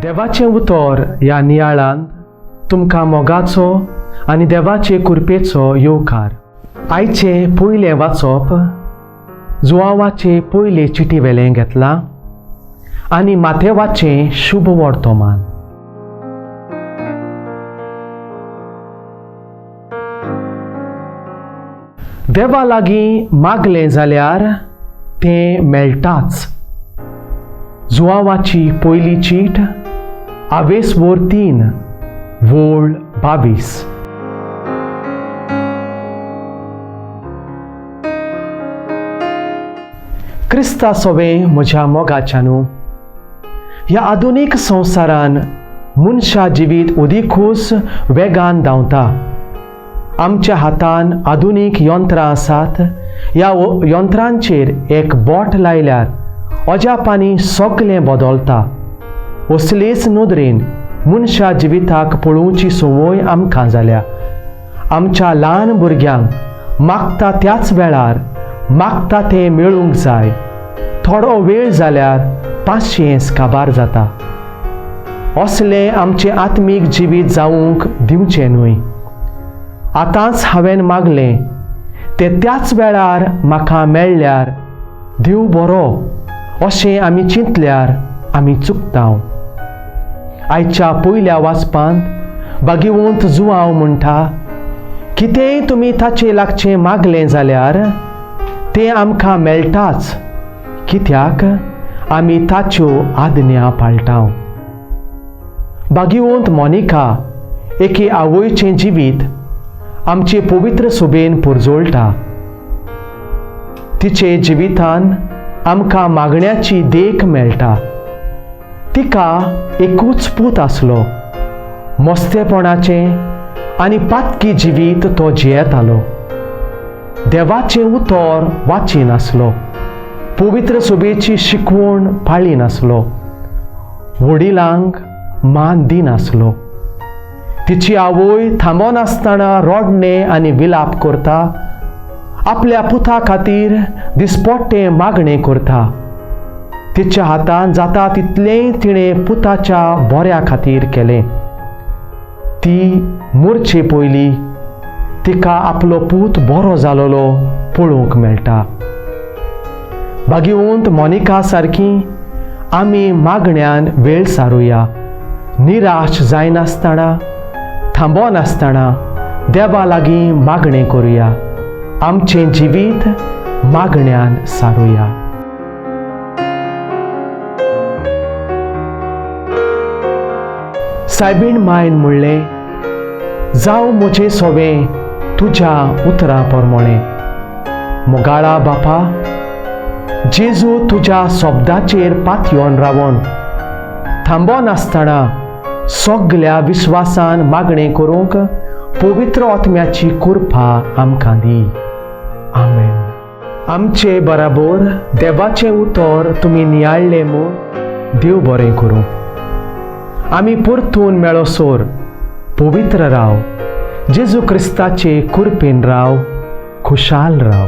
देवाचें उतर ह्या नियाळान तुमकां मोगाचो आनी देवाचे कृपेचो येवकार. आयचें पयलें वाचप जुवांवाचे पयले चिटी वेलें घेतलां आनी माथेवाचें शुभ वर्तमान. देवा लागीं मागलें जाल्यार तें मेळटाच. जुवांवाची पयली चीट आवेसवोर 3 वोळ 22. क्रिस्ता सोवे म्हज्या मोगाच्यानू, ह्या आधुनीक संवसारान मनशा जिवीत अदिकूच वेगान धांवता. आमच्या हातान आधुनीक यंत्रां आसात. ह्या यंत्रांचेर एक बोट लायल्यार अजापांनी सगळें बदलता. असलेच नदरेन मनशा जिविताक पळोवची संवय आमकां जाल्या. आमच्या ल्हान भुरग्यांक मागता त्याच वेळार मागता तें मेळूंक जाय. थोडो वेळ जाल्यार पाशियेंस काबार जाता. असलें आमचें आत्मीक जिवीत जावंक दिवचें न्हय. आतांच हांवें मागलें तें त्याच वेळार म्हाका मेळ्ळ्यार देव बरो अशें आमी चिंतल्यार आमी चुकता. आयच्या पयल्या वाचपांत बागिवंत जुवांव म्हणटा, कितेंय तुमी ताचे लागचें मागलें जाल्यार तें आमकां मेळटाच, कित्याक आमी ताच्यो आज्ञा पाळटा. बागिवंत मोनिका एके आवयचें जिवीत आमचे पवित्र सोबेन पुरजोळटा. तिचे जिवितान आमकां मागण्याची देख मेळटा. तिका एकूच पूत आसलो. मस्तेपणाचें आनी पातकी जिवीत तो जियेतालो. देवाचें उतर वाचिनासलो. पवित्र सोबेची शिकवण पाळिनासलो. वडिलांक मान दिनासलो. तिची आवय थांबनासतना रडणें आनी विलाप करता. आपल्या पुता खातीर दिसपट्टें मागणें करता. तिच्या हातान जाता तितलेंय तिणें पुताच्या बऱ्या खातीर केलें. ती मरचे पयलीं तिका आपलो पूत बरो जालोलो पळोवंक मेळटा. बागिवंत मोनिका सारकी आमी मागण्यान वेळ सारुया. निराश जायनासतना थांबनासतना देवा लागीं मागणें करुया. आमचें जिवीत मागण्यान सारुया. सायबीण मायन म्हणलें, जावं म्हजें सोवें तुज्या उतरां प्रमाणें. मोगाळा बापा जेजू, तुज्या शब्दाचेर पातयेवन रावन थांबनासतना सगल्या विस्वासान मागणें करूंक पवित्र आत्म्याची कृपा आमकां दी. आमेन. आमचे बराबर देवाचें उतर तुमी नियाळ्ळें म्हूण देव बरें करूं. आमी परतून मेळोसर पवित्र राव, जेजू क्रिस्ताचे कृपेन राव, खुशाल राव.